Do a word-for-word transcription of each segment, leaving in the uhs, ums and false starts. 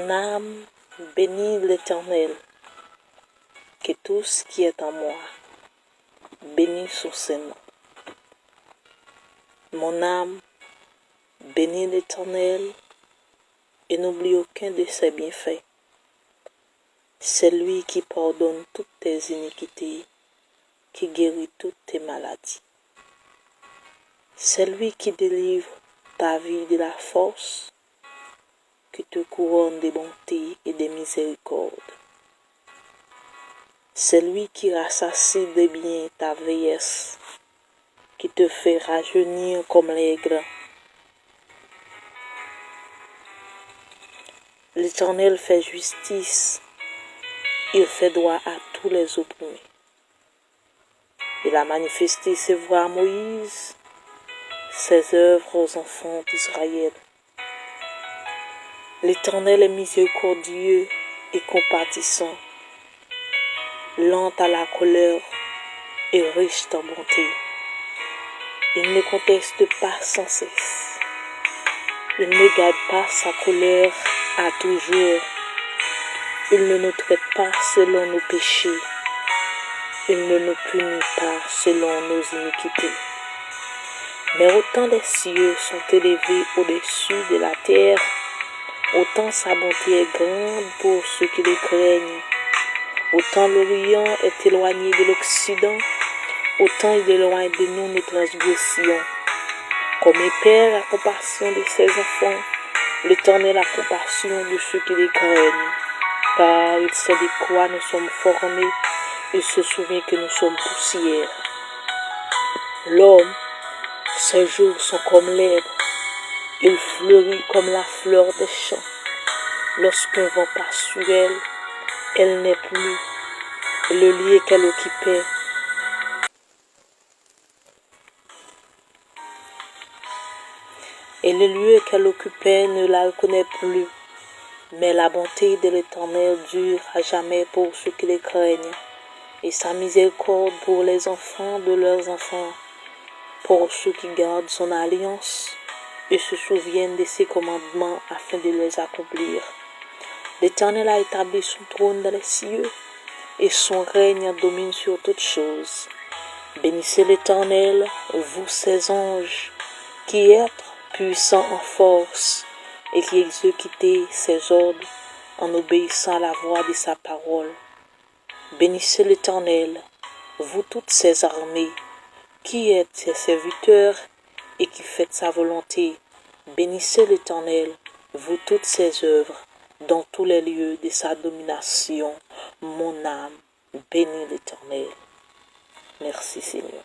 Mon âme, bénis l'Éternel, que tout ce qui est en moi bénisse son saint nom. Mon âme, bénis l'Éternel et n'oublie aucun de ses bienfaits. C'est lui qui pardonne toutes tes iniquités, qui guérit toutes tes maladies. C'est lui qui délivre ta vie de la fosse, qui te couronne de bonté et de miséricorde. C'est lui qui rassasie de bien ta vieillesse, qui te fait rajeunir comme l'aigle. L'Éternel fait justice, il fait droit à tous les opprimés. Il a manifesté ses voies à Moïse, ses œuvres aux enfants d'Israël. L'Éternel est miséricordieux et compatissant, lent à la colère et riche en bonté. Il ne conteste pas sans cesse. Il ne garde pas sa colère à toujours. Il ne nous traite pas selon nos péchés. Il ne nous punit pas selon nos iniquités. Mais autant les cieux sont élevés au-dessus de la terre, autant sa bonté est grande pour ceux qui le craignent. Autant l'Orient est éloigné de l'Occident, autant il éloigne de nous nos transgressions. Comme un père a compassion de ses enfants, l'Éternel a compassion de ceux qui le craignent, car il sait de quoi nous sommes formés, il se souvient que nous sommes poussière. L'homme, ses jours sont comme l'herbe, il fleurit comme la fleur des champs. Lorsqu'un vent passe sur elle, elle n'est plus, et le lieu qu'elle occupait et le lieu qu'elle occupait ne la reconnaît plus. Mais la bonté de l'Éternel dure à jamais pour ceux qui le craignent, et sa miséricorde pour les enfants de leurs enfants, pour ceux qui gardent son alliance et se souviennent de ses commandements afin de les accomplir. L'Éternel a établi son trône dans les cieux, et son règne domine sur toutes choses. Bénissez l'Éternel, vous ses anges, qui êtes puissants en force, et qui exécutez ses ordres en obéissant à la voix de sa parole. Bénissez l'Éternel, vous toutes ses armées, qui êtes ses serviteurs et qui faites sa volonté. Bénissez l'Éternel, vous toutes ses œuvres, dans tous les lieux de sa domination. Mon âme, bénis l'Éternel. Merci Seigneur.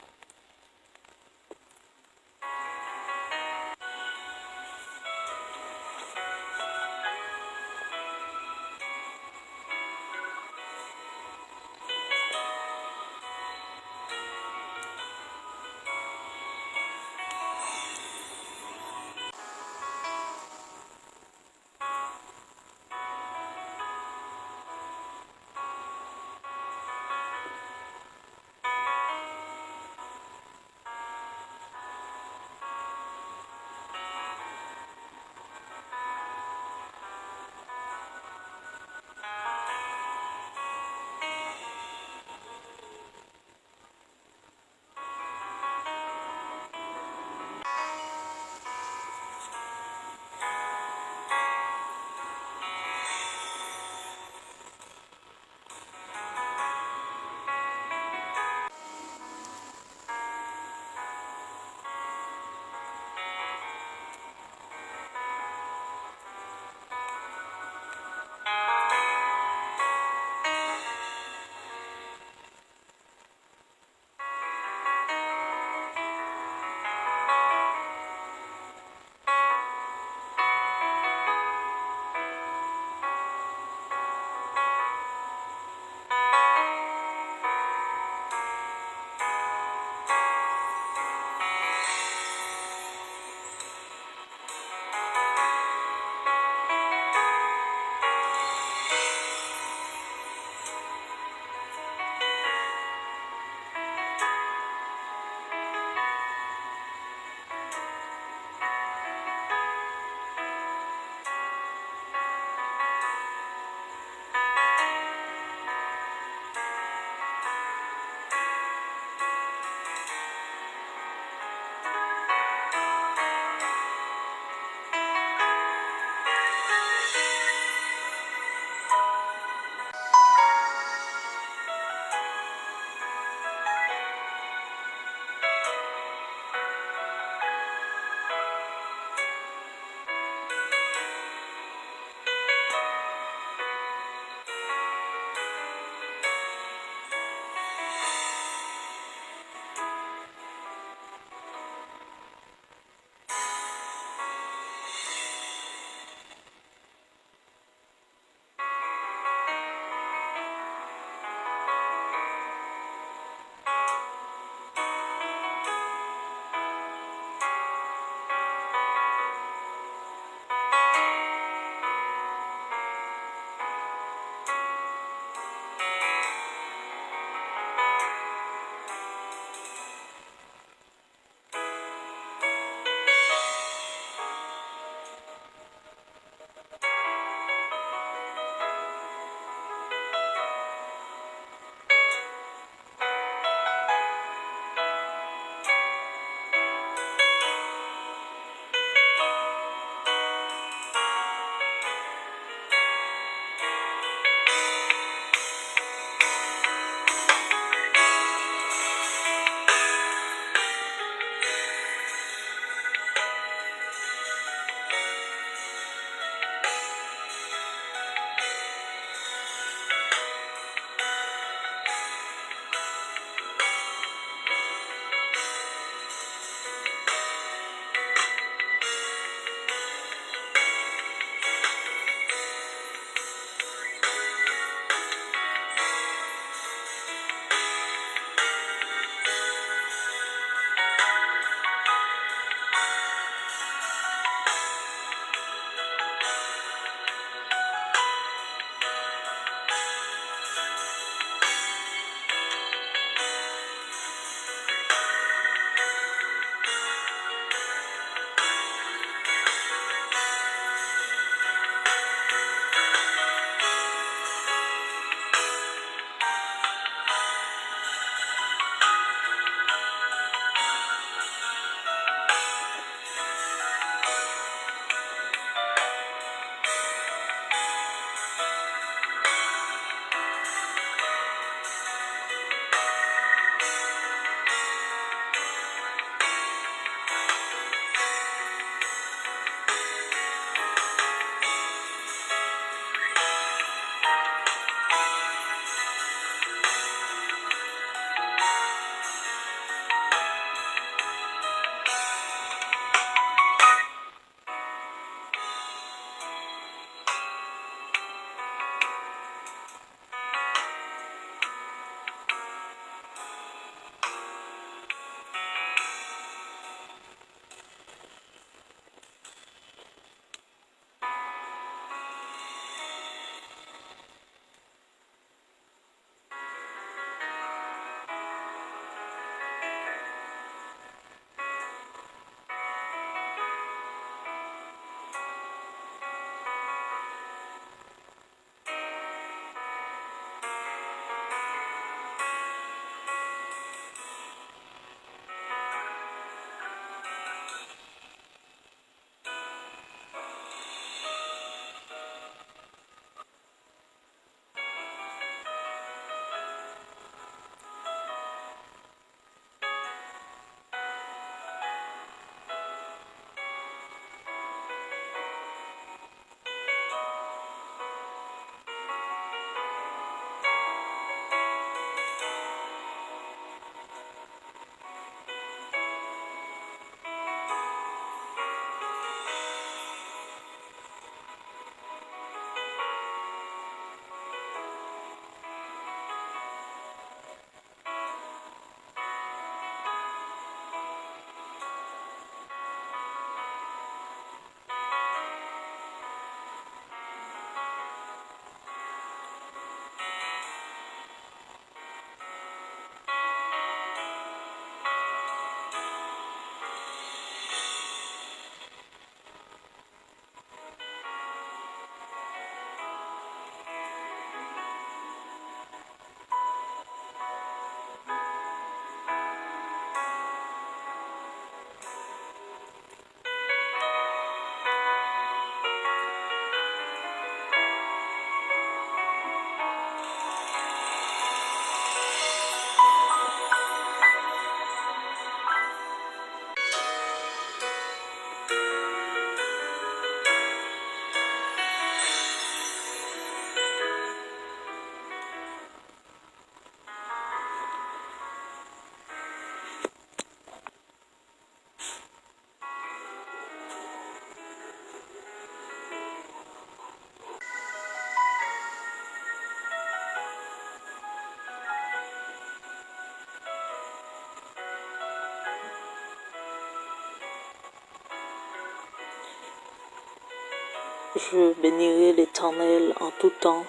Je bénirai l'Éternel en tout temps.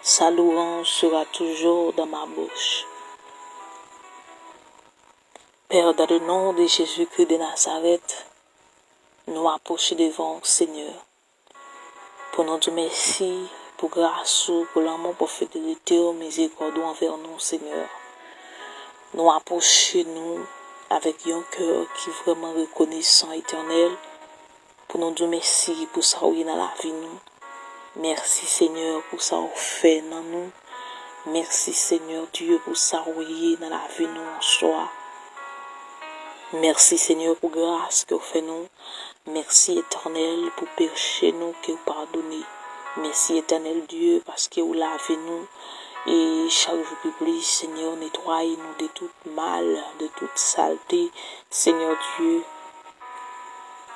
Sa louange sera toujours dans ma bouche. Père, dans le nom de Jésus-Christ de Nazareth, nou apwoche devan w, Senyè, pou nou di w mèsi pou gras ou, pou lanmou, pou fidelite w, mizerikòd ou anvè nou, Senyè. Nou apwoche nou avèk yon kè ki vrèman rekonesan, Etènèl, pou nou di w mèsi pou sa w ye nan lavi nou. Mèsi, Senyè, pou sa w fè nan nou. Mèsi, Senyè Dye, pou sa w ye nan lavi nou answa. Mèsi, Senyè, pou gras ke w fè nou. Mèsi, Etènèl, pou peche nou ke w padone. Mèsi, Etènèl Dye, paske w lave nou. E chak jou pi plis, Senyè, w netwaye nou de tout mal, de tout salte. Senyè Dye,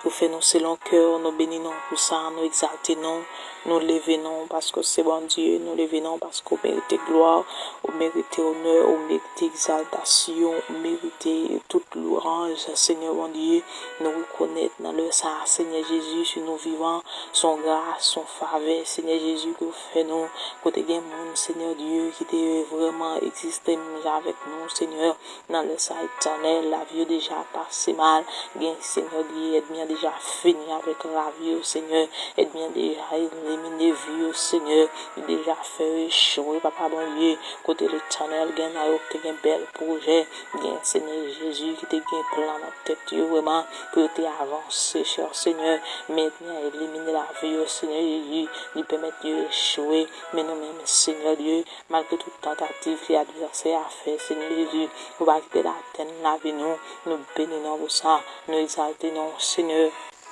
ou fè nou selon kè w, nou beni non w pou sa, nou egzalte non w, nou leve non w paske w se Bondye, nou leve non w paske w merite glwa, ou merite onè, ou merite egzaltasyon, ou merite tout lwanj, Senyè Bondye. Nou rekonèt nan lè sa a, Senyè Jezi, si nou vivan, se yon gras, se yon favè, Senyè Jezi, ke w fè nou, kote gen moun, Senyè Dye, ki te vrèman egziste menm jan avèk nou, Senyè. Nan lè sa a, Etènèl, lavi yo deja pase mal. Gen, Senyè Dye, ènmi an deja fini avèk lavi yo, Senyè. Ènmi an deja elimine vi yo, Senyè. Li deja fè yo echwe, Papa Bondye. Kote Letènèl gen nan yo ki te gen bèl pwojè. Gen, Senyè Jezi, ki te gen plan nan tèt yo vrèman pou yo te avanse, chè Senyè. Men ènmi an elimine lavi yo, Senyè Jezi. Li pèmèt yo echwe. Men nou menm, Senyè Dye, malgre tout tantativ ke advèsè a fè, Senyè Jezi, ou pa kite l atenn lavi nou. Nou beni non w pou sa, nou egzalte non w, Senyè.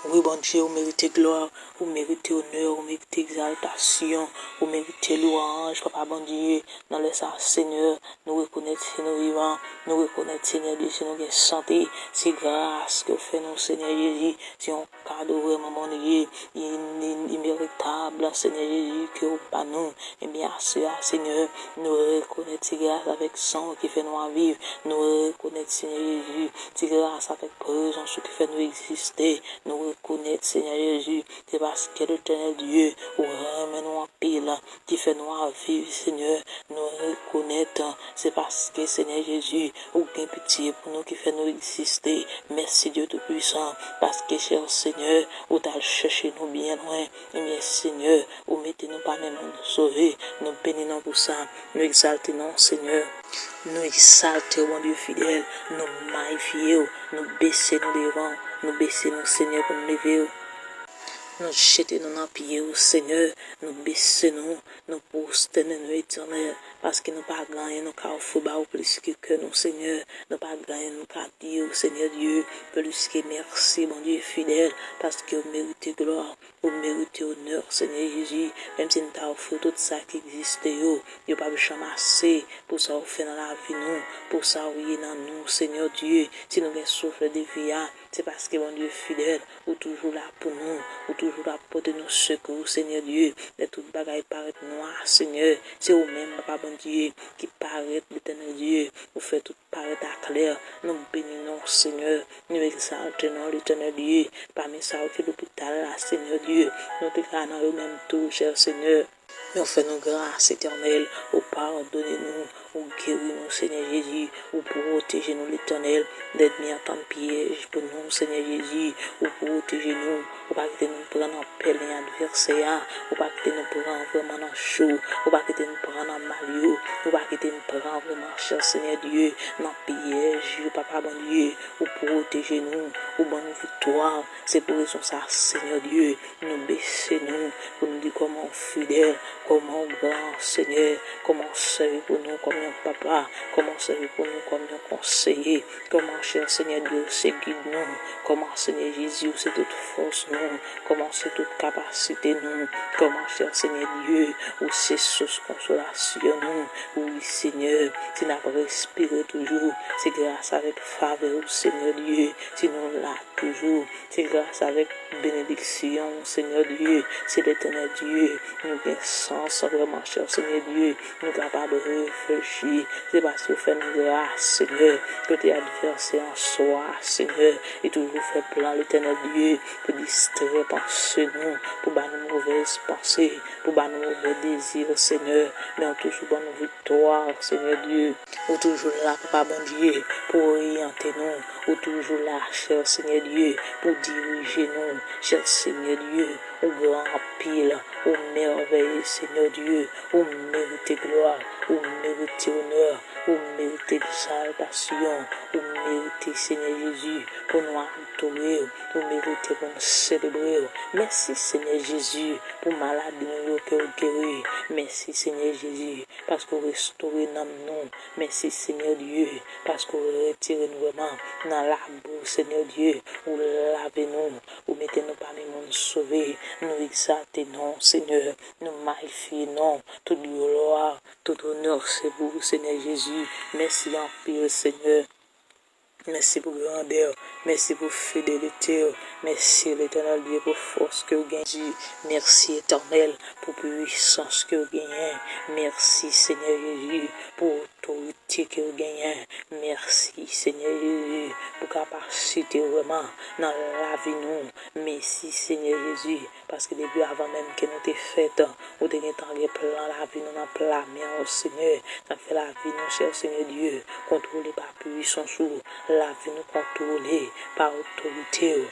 Wi, Bondye, ou merite glwa, ou merite onè, ou merite egzaltasyon, ou merite lwanj, Papa Bondye. Nan lè sa a, Senyè, nou rekonèt si nou vivan, nou rekonèt, Senyè Dye, si nou gen sante, se gras ke w fè nou, Senyè Jezi, se yon kado vrèman Bondye, in- in- inmeritab, Senyè Jezi, ke w ba nou. Ebyen, aswè a, Senyè, nou rekonèt se gras avèk san w ki fè nou ap viv. Nou rekonèt, Senyè Jezi, se gras avèk prezans ou ki fè nou egziste. Nou rekonèt, Senyè Jezi, se paske Letènèl Dye, ou renmen nou anpil, ki fè nou ap viv, Senyè. Nou rekonèt, se paske, Senyè Jezi, ou gen pitye pou nou ki fè nou egziste. Mèsi, Dye Toupisan, paske, chè Senyè, ou t al chèche nou byen lwen. Ebyen, Senyè, ou mete nou pami moun sove. Nou beni non w pou sa. Nou egzalte non w, Senyè. Nou egzalte w, Bondye fidèl. Nou mayifye w. Nou bese nou devan w. Nou bese nou, Senyè, pou n leve w. Nou jete nou nan pye w, Senyè. Nou bese nou. Nou pwostène nou, Etènèl, paske nou pa gen anyen nou ka ofri ba w plis ke kè nou, Senyè. Nou pa gen anyen nou ka di w, Senyè Dye, plis ke mèsi, Bondye fidèl, paske w merite glwa, ou merite onè, Senyè Jezi. Menm si n ta ofri w tout sa ki egziste yo, yo p ap janm ase pou sa w fè nan lavi nou, pou sa w ye nan nou, Senyè Dye. Si nou gen souf de vi a, se paske, Bondye fidèl, ou toujou la pou nou, ou toujou la pote nou sekou, Senyè Dye. Lè tout bagay parèt nwa, Senyè, se ou menm, Papa Bondye, ki parèt, Letènèl Dye. Ou fè tout parèt aklè. Nou beni non w, Senyè. Nou egzalte non w, Letènèl Dye. Pami sa yo ki lopital la, Senyè Dye, nou deklare nan yo menm tou, chè Senyè. Men w fè nou gras, Etènèl, ou padone nou, ou geri nou, Senyè Jezi, ou pwoteje nou, Letènèl. Lènmi an tann pyèj pou nou, Senyè Jezi, ou pwoteje nou, ou pa kite nou pran nan pèlen advèsè a, ou pa kite nou pran vrèman nan cho, ou pa kite nou pran nan mal yo, ou pa kite nou pran vrèman, chè Senyè Dye, nan pyèj yo, Papa Bondye, ou pwoteje nou, ou ban nou viktwa. Se pou rezon sa, Senyè Dye, nou bese nou pou n di kòman w fidèl, kòman w gran, Senyè, kòman w sèvi pou nou kòm yon papa, kòman w sèvi pou nou kòm yon konseye, kòman, chè Senyè Dye, w se gid nou, kòman, Senyè Jezi, w se tout fòs nou, kòman w se tout kapasite nou, kòman, chè Senyè Dye, w se sous konsolasyon nou. Wi, Senyè, si n ap respire toujou, se gras avèk favè w, Senyè Dye, si nou la toujou. Se gras avèk benediksyon, Senyè Dye, se Letènèl Dye, nou gen sans vrèman, chè Senyè Dye, nou kapab reflechi. Se paske w fè nou gras, Senyè, kote advèsè an swa, Senyè, li toujou fè plan, Letènèl Dye, pou distrè panse nou, pou ba nou movèz panse, pou ba nou movè dezi, Senyè, men w toujou ban nou viktwa, Senyè Dye. Ou toujou la, Papa Bondye, pou oryante nou. Ou toujou la, chè Senyè Dye, pou dirije nou. Chè Senyè Dye, ou gran anpil, ou mèvèye, Senyè Dye, ou merite glwa, ou merite onè, ou merite egzaltasyon, ou merite, Senyè Jezi, pou nou adore w, ou merite pou nou selebre w. Mèsi, Senyè Jezi, pou maladi nou yo ke w geri. Mèsi, Senyè Jezi, paske w restore nanm nou. Mèsi, Senyè Dye, paske w retire nou vrèman nan labou, Senyè Dye, ou lave nou, ou mete nou pami moun sove, nou egzalte non w, Senyè, nou magnifye non w. Tout glwa, tout onè se pou ou, Senyè Jezi. Mèsi anpil, Senyè. Mèsi pou grandè w. Mèsi pou fidelite w. Mèsi, Letènèl Dye, pou fòs ke w gen. Di mèsi, Etènèl, pou pwisans ke w genyen. Mèsi, Senyè Jezi, pou otorite ke w genyen. Mèsi, Senyè Jezi, pou kapasite w vrèman nan lavi nou. Mèsi, Senyè Jezi, paske depi avan menm ke nou te fèt, ou te gentan gen plan lavi nou nan pla men w, Senyè. Sa k fè lavi nou, chè Senyè Dye, kontwole pa pwisans ou. Lavi nou kontwole pa otorite w.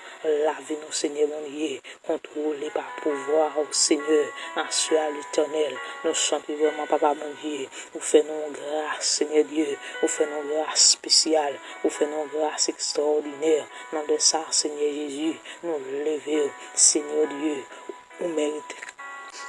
Lavi nou, Senyè Bondye, kontwole pa pouvwa w, Senyè. Aswè a, Letènèl, nou chante vrèman, Papa Bondye. Ou fè nou yon gras, Senyè Dye. Ou fè nou yon gras espesyal. Ou fè nou yon gras ekstraòdinè. Nan lè sa a, Senyè Jezi, nou leve w, Senyè Dye. Ou merite,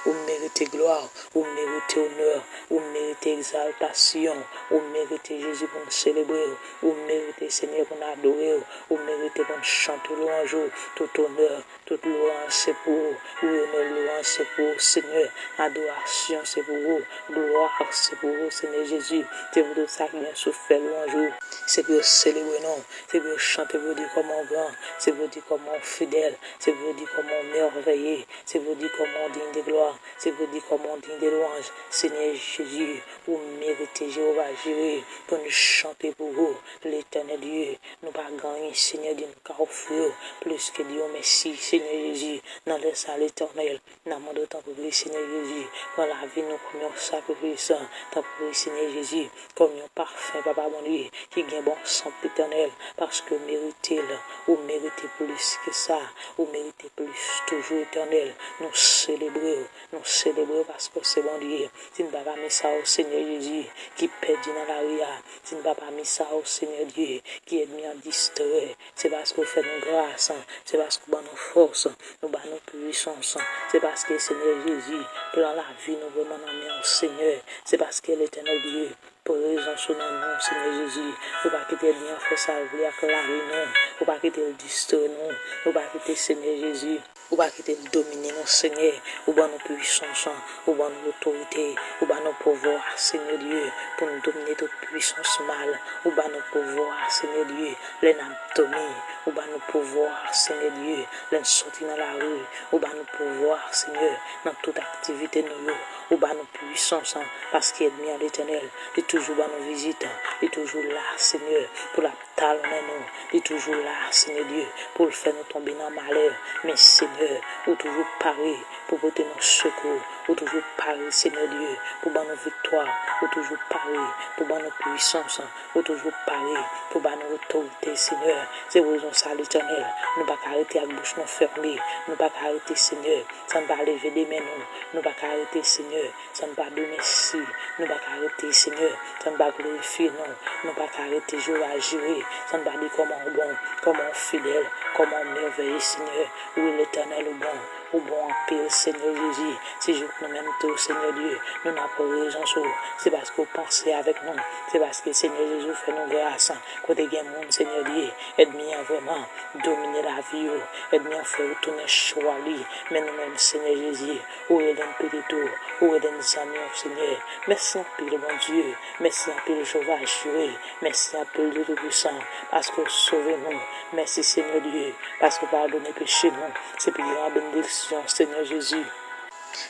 ou merite glwa, ou merite onè, ou merite egzaltasyon, ou merite, Jezi, pou n selebre w, ou merite, Senyè, pou n adore w, ou merite pou n chante lwanj ou. Tout onè, tout lwanj se pou ou. Wi, onè, lwanj se pou ou, Senyè. Adorasyon se pou ou. Glwa se pou ou, Senyè Jezi. Se pou tout sa ki gen souf fè lwanj ou. Se pou yo selebre non w. Se pou yo chante pou yo di kòman w gran. Se pou yo di kòman w fidèl. Se pou yo di kòman w mèvèye. Se pou yo di kòman w diy de glwa. Se pou yo di kòman w diy de lwanj. Senyè Jezi, ou merite, Jewova Jire, pou nou chante pou ou, Letènèl Dye. Nou pa gen anyen, Senyè Dye, nou ka ofri w plis ke di w mèsi, Senyè Jezi. Nan lè sa, Letènèl, n a mande w tanpri, Senyè Jezi, pran lavi nou kòm yon sakrifis, tanpri, Senyè Jezi, kòm yon pafen, Papa Bondye, ki gen bon sant, Letènèl, paske w merite l, ou merite plis ke sa, ou merite plis toujou, Etènèl. Nou selebre w, nou selebre w paske w se Bondye. Si n pa pami sa yo, Senyè Jezi, ki pèdi nan lari a, si n pa pami sa yo, Senyè Dye, ki ènmi an distrè, se paske w fè nou gras, se paske w ban nou fòs, ou ban nou pwisans, se paske, Senyè Jezi, plan lavi nou vrèman nan men w, Senyè, se paske, Letènèl Dye, prezans ou nan nou, Senyè Jezi. Ou pa kite ènmi an fè sa l vle ak lavi nou. Ou pa kite l distrè nou. Ou pa kite, Senyè Jezi, ou pa kite l domine nou, Senyè. Ou ban nou pwisans, ou ban nou otorite, ou ban nou pouvwa, Senyè Dye, pou n domine tout pwisans mal. Ou ban nou pouvwa, Senyè Dye, lè n ap dòmi. Ou ban nou pouvwa, Senyè Dye, lè n soti nan lari. Ou ban nou pouvwa, Senyè, nan tout aktivite nou yo. Ou ban nou pwisans, paske ènmi an, Letènèl, li toujou ban nou vizit, li toujou la, Senyè, pou l ap talonnen nou. Li toujou la, Senyè Dye, pou l fè nou tonbe nan malè. Men, Senyè, ou toujou pare pou pote nou sekou. Ou toujou pare, Senyè Dye, pou ban nou viktwa. Ou toujou pare pou ban nou pwisans. Ou toujou pare pou ba nou otorite, Senyè. Se rezon sa, Letènèl, nou pa ka rete ak bouch nou fèmen. Nou pa ka rete, Senyè, san n pa leve de men nou. Nou pa ka rete, Senyè, san n pa di w mèsi. Nou pa ka rete, Senyè, san n pa glorifye non w. Nou pa ka rete, Jewova Jire, san n pa di kòman w bon, kòman w fidèl, kòman w mèvèye, Senyè. Wi, Letènèl, ou bon. Ou bon anpil, Senyè Jezi. Se jis nou menm tou, Senyè Dye, nou nan prezans ou. Se paske w panse avèk nou. Se paske, Senyè Jezi, ou fè nou gras. Kote gen moun, Senyè Dye, ènmi an vrèman domine lavi yo. Ènmi an fè yo tounen cho a li. Men nou menm, Senyè Jezi, ou rele n pitit ou. Ou rele n zanmi w, Senyè. Mèsi anpil, Bondye. Mèsi anpil, Jewova Jire. Mèsi anpil, Dye Toupisan, paske w sove nou. Mèsi, Senyè Dye, paske w padone peche nou. Se pi gran benediksyon, Senyè Jezi.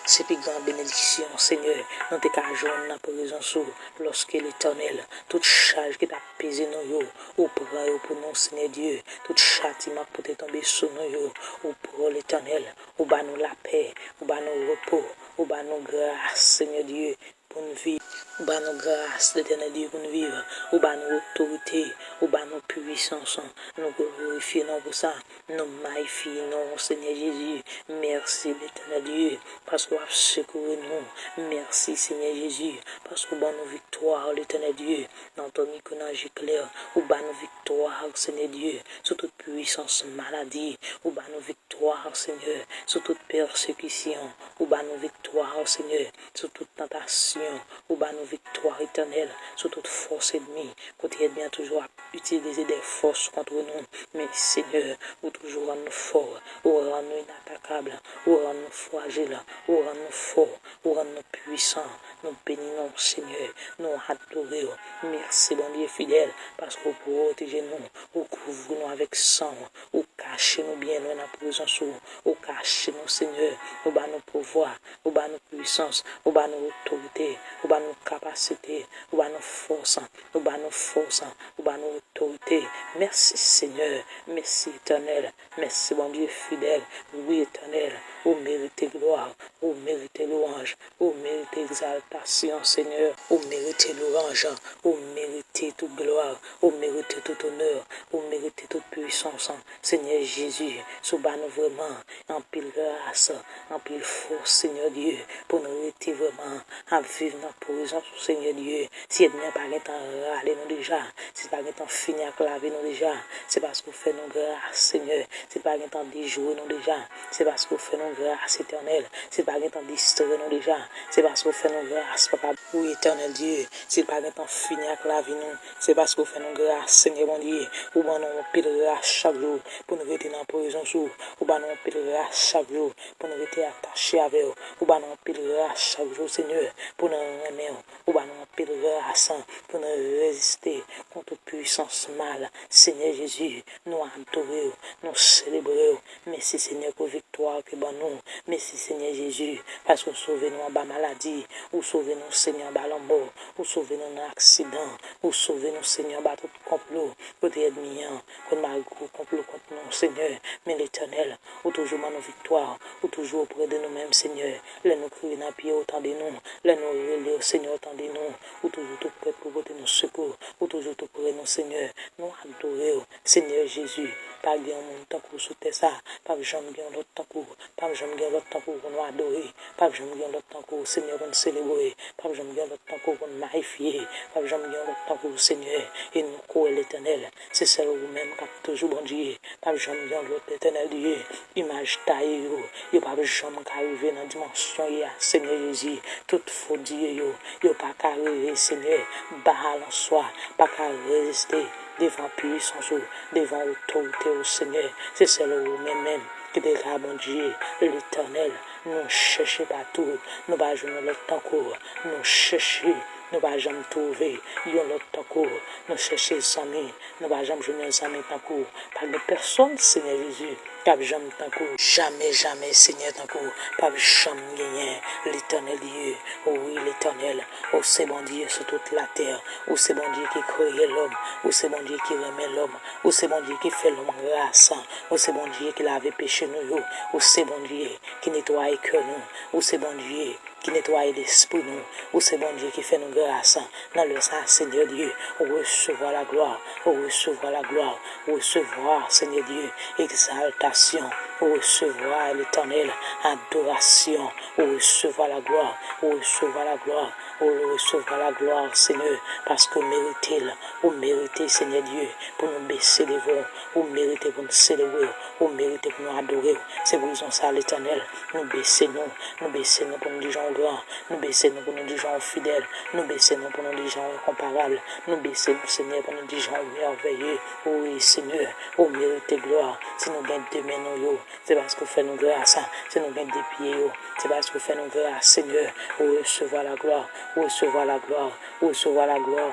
Se pi gran benediksyon, Senyè, nou te ka jwenn nan prezans ou, lòske, Letènèl, tout chaj ki t ap peze nou yo, ou pran yo pou nou, Senyè Dye. Tout chatiman k pou te tonbe sou nou yo, ou pran, Letènèl. Ou ba nou lapè, ou ba nou repo, ou ba nou gras, Senyè Dye, pou n viv. Ou ba nou gras, Letènèl Dye, pou n viv. Ou ba nou otorite, ou ba nou pwisans. Nou glorifye non pou sa. Nou mayifye non, Senyè Jezi. Mèsi, Letènèl Dye, paske w ap sekouri nou. Mèsi, Senyè Jezi, paske w ban nou viktwa, Letènèl Dye. Nan Tony Konan Jeklè, ou ba nou viktwa, Senyè Dye, sou tout pwisans maladi. Ou ba nou viktwa, Senyè, sou tout pèsekisyon. Ou ba nou viktwa, Senyè, sou tout tantasyon. Ou ba nou viktwa, Letènèl, sou tout fòs ènmi. Kote ènmi an toujou ap itilize de fòs kont nou. Men, Senyè, ou toujou rann nou fò. Ou rann nou inatakab. Ou rann nou frajil. Ou rann nou fò. Ou rann nou pwisan. Nou beni non w, Senyè. Nou adore w. Mèsi, Bondye fidèl, paske w pwoteje nou. Ou kouvri nou avèk san w. Ou kache nou byen lwen nan prezans ou. Ou kache nou, Senyè. Ou ba nou pouvwa. Ou ba nou pwisans. Ou ba nou otorite. Ou ba nou kapasite. Ou ba nou fòs. Ou ba nou fòs. Ou ba nou otorite. Mèsi, Senyè. Mèsi, Etènèl. Mèsi, Bondye fidèl. Wi, Etènèl, ou merite glwa. Ou merite lwanj. Ou merite egzaltasyon, Senyè. Ou merite lwanj. Ou merite tout glwa. Ou merite tout onè. Ou merite tout pwisans. Senyè Jezi, si w ba nou vrèman anpil gras, anpil fòs, Senyè Dye, pou n rete vrèman ap viv nan prezans ou, Senyè Dye. Si ènmi an pa gentan rale nou deja, si l pa gentan fini ak lavi nou deja, se paske w fè nou gras, Senyè. Si l pa gentan dejwe nou deja, se paske w fè nou gras, Etènèl. Si l pa gentan distrè nou deja, se paske w fè nou gras, Papa. Wi, Etènèl Dye, si l pa gentan fini ak lavi nou, se paske w fè nou gras, Senyè Bondye. Ou ban nou anpil gras chak jou pou n rete nan prezans ou. Ou ban nou anpil gras chak jou pou n rete atache avè w. Ou ban nou anpil gras chak jou, Senyè, pou n renmen w. Ou ba nou anpil gras pou nou reziste kont tout pwisans mal. Senyè Jezi, nou adore w, nou selebre w. Mèsi, Senyè, pou viktwa w ke ban nou. Mèsi, Senyè Jezi, paske w sove nou anba maladi. Ou sove nou, Senyè, anba lanmò. Ou sove nou nan aksidan. Ou sove nou, Senyè, anba tout konplo. Kote ènmi an konn bay gwo konplo kont nou, Senyè. Men Letènèl, ou toujou ban nou viktwa. Ou toujou oprè de nou menm, Senyè. Lè nou kriye nan pye w, ou tande nou. Lè nou rele w, Senyè, ou tande nou. Ou toujou tou prè pou pote nou sekou. Ou toujou tou prè nou, Senyè. Nou adore w, Senyè Jezi. Pa gen yon moun tankou w sou tè sa. P ap janm gen yon lòt tankou w. P ap janm gen yon lòt tankou w pou nou adore. P ap janm gen yon lòt tankou w, Senyè, pou n selebre. P ap janm gen yon lòt tankou w pou n mayifye. P ap janm gen yon lòt tankou w, Senyè. E nou kwè, Letènèl, se sèl ou menm k ap toujou Bondye. P ap janm gen yon lòt, Letènèl Dye. Imaj taye yo, yo p ap janm ka rive nan dimansyon ye a, Senyè Jezi. Tout fo dye yo, yo pa ka rive, Senyè. Baal an swa pa ka reziste devan pwisans ou, devan otorite ou, Senyè. Se sèl ou menm menm ki te ka Bondye, Letènèl. Nou chèche patou, nou pa jwenn yon lòt tankou w. Nou chèche, nou pa janm twouve yon lòt tankou w. Nou chèche zanmi, nou pa janm jwenn yon zanmi tankou w. Pa gen pèsonn, Senyè Jezi, k ap janm tankou w. Jamè, jamè, Senyè, tankou w p ap janm genyen, Letènèl Dye. Wi, Letènèl, ou se Bondye sou tout latè. Ou se Bondye ki kreye lòm. Ou se Bondye ki renmen lòm. Ou se Bondye ki fè lòm gras. Ou se Bondye ki lave peche nou yo. Ou se Bondye ki netwaye kè nou. Ou se Bondye ki netwaye lespri nou. Ou se Bondye ki fè nou gras. Nan lè sa a, Senyè Dye, resevwa laglwa, resevwa laglwa, resevwa, Senyè Dye, egzaltasyon. Ou resevwa, Letènèl, adorasyon. Ou resevwa laglwa. Ou resevwa laglwa. Ou resevwa laglwa, Senyè, paske ou merite l. Ou merite, Senyè Dye, pou nou bese devan w. Ou merite pou nou selebre w. Ou merite pou nou adore w. Se pou rezon sa, Letènèl, nou bese nou. Nou bese nou pou nou di jan w gran. Nou bese nou pou nou di jan w fidèl. Nou bese nou pou nou di jan w enkonparab. Nou bese nou, Senyè, pou nou di jan w mèveye. Wi, Senyè, ou merite glwa. Si nou gen de men nou yo, se paske w fè nou gras. Si nou gen de pye yo, se paske w fè nou gras, Senyè. Ou resevwa laglwa. Ou resevwa laglwa. Ou resevwa laglwa.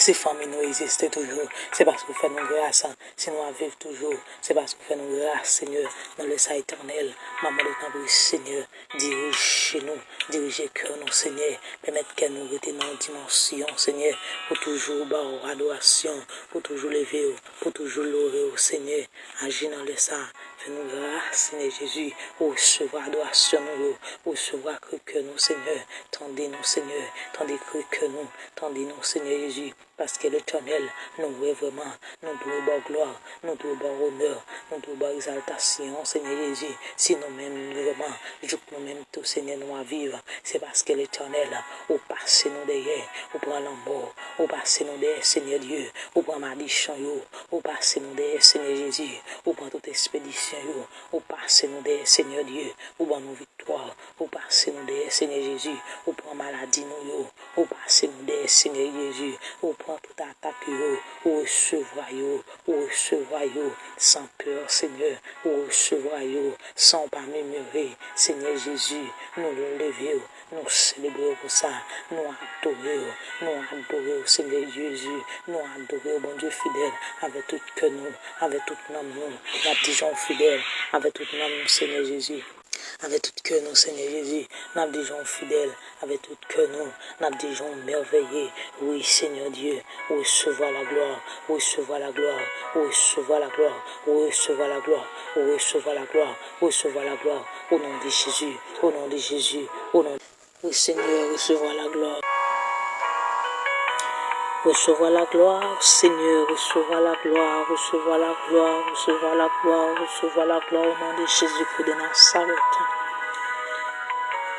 Si fanmi nou egziste toujou, se paske w fè nou gras. Si nou ap viv toujou, se paske w fè nou gras, Senyè. Nan lè sa, Etènèl, m ap mande w, tanpri, Senyè, dirije nou, dirije kè nou, Senyè. Pèmèt kè nou rete nan yon dimansyon, Senyè, pou toujou ba w adorasyon, pou toujou leve w, pou toujou lore w, Senyè. Aji nan lè sa, fè nou gras, Senyè Jezi. Ou resevwa adorasyon nou yo, ou resevwa kri kè nou, Senyè. Tande nou, Senyè, tande kri kè nou, tande nou, Senyè Jezi. Paske Letènèl, nou vre vrèman, nou dwe ba w glwa, nou dwe ba w onè, nou dwe ba w egzaltasyon, Senyè Jezi. Si nou menm vrèman, jouk nou menm tou, Senyè, nou ap viv, se paske Letènèl, ou pase nou dèyè, ou pran lanmò, ou pase nou dèyè, Senyè Dye, ou pran madichon yo, ou pase nou dèyè, Senyè Jezi, ou pran tout ekspedisyon yo, ou pase nou dèyè, Senyè Dye, ou ban nou viktwa, ou pase nou dèyè, Senyè Jezi, ou pran maladi nou yo, ou pase nou dèyè, Senyè Jezi, ou pran tout atak yo, ou resevwa yo, ou resevwa yo, san pè, Senyè, ou resevwa yo, san w pa mèmere, Senyè Jezi, nou leve w, nou selebre w pou sa, nou adore w, nou adore w, Senyè Jezi, nou adore w, Bondye fidèl, avèk tout kè nou, avèk tout nanm nou, n ap di jan w fidèl, avèk tout nanm nou, Senyè Jezi. Avèk tout kè nou, Senyè Jezi, n ap di jan w fidèl. Avèk tout kè nou, n ap di jan w mèveye. Wi, Senyè Dye, resevwa laglwa, resevwa laglwa, resevwa laglwa, resevwa laglwa, resevwa laglwa, resevwa laglwa. O non de Jezi, o non de Jezi, o non. Wi, Senyè, resevwa laglwa. Resevwa laglwa, Senyè, resevwa laglwa, resevwa laglwa, resevwa laglwa, resevwa laglwa, o non de Jezikri de Nazarèt.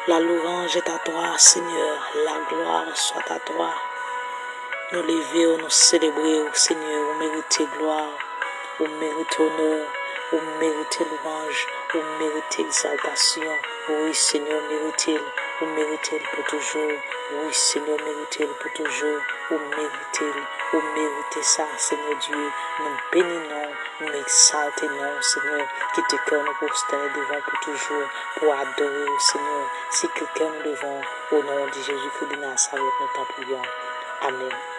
La louange est à toi, Seigneur, la gloire soit à toi. Nou leve w, nou selebre w, Senyè, ou merite glwa, ou merite onè, ou merite lwanj, ou merite egzaltasyon. Wi, Senyè, ou merite l, ou merite l pou toujou. Wi, Senyè, ou merite l pou toujou, ou merite l, ou merite sa, Senyè Dye. Nou beni non w, nou egzalte non w, Senyè. Kite kè nou pwostène devan w pou toujou, pou adore w, Senyè. Sikle kè nou devan w, o non de Jezikri de Nazarèt, nou tanpri w. Amèn.